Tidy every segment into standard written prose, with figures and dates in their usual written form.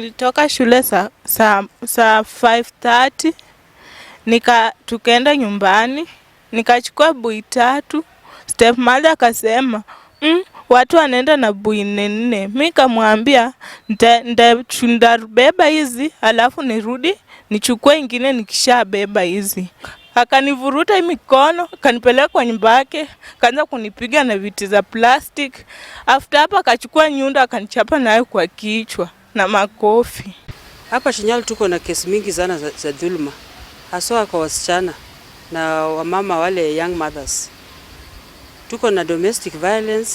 Nilitoka shule saa 5:30, tukaenda nyumbani, nikachukua bui tatu. Stepmother akasema, watu wanaenda na bui nne nne. Mi kamwambia nitabeba hizi alafu nirudi nichukue ingine nikishabeba hizi. Akanivuruta hii mikono, akanipeleka kwa nyumba yake, akaanza kunipiga na viti za plastic. After hapo akachukua nyundo akanichapa nayo kwa kichwa na makofi. Hapa Shinyalu tuko na kesi mingi sana za dhuluma, haswa kwa wasichana na wamama wale young mothers. Tuko na domestic violence,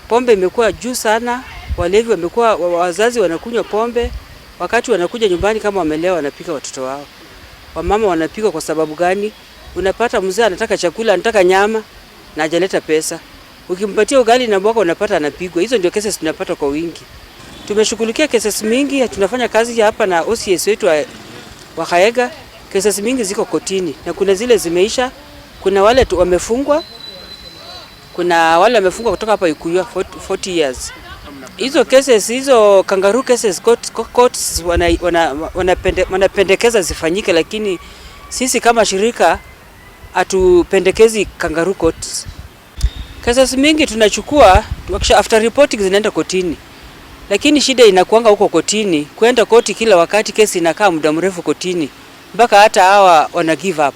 pombe imekuwa juu sana, walevi wamekuwa, wazazi wanakunywa pombe, wakati wanakuja nyumbani kama wamelewa wanapiga watoto wao. Wamama wanapigwa kwa sababu gani? Unapata mzee anataka chakula, anataka nyama na hajaleta pesa. Ukimpatia ugali na mboga unapata anapigwa. Hizo ndio cases tunapata kwa wingi. Tumeshughulikia cases mingi, tunafanya kazi hapa na OCS wetu wa Khayega. Cases mingi ziko kotini na kuna zile zimeisha, kuna wale tu wamefungwa, kuna wale wamefungwa kutoka hapa Ikuyua 40 years. Hizo cases, hizo kangaroo cases, courts wanapendekeza zifanyike, lakini sisi kama shirika hatupendekezi kangaroo courts. Cases mingi tunachukua after reporting zinaenda kotini, lakini shida inakuanga huko kotini, kwenda koti kila wakati, kesi inakaa muda mrefu kotini, mpaka hata hawa wana give up.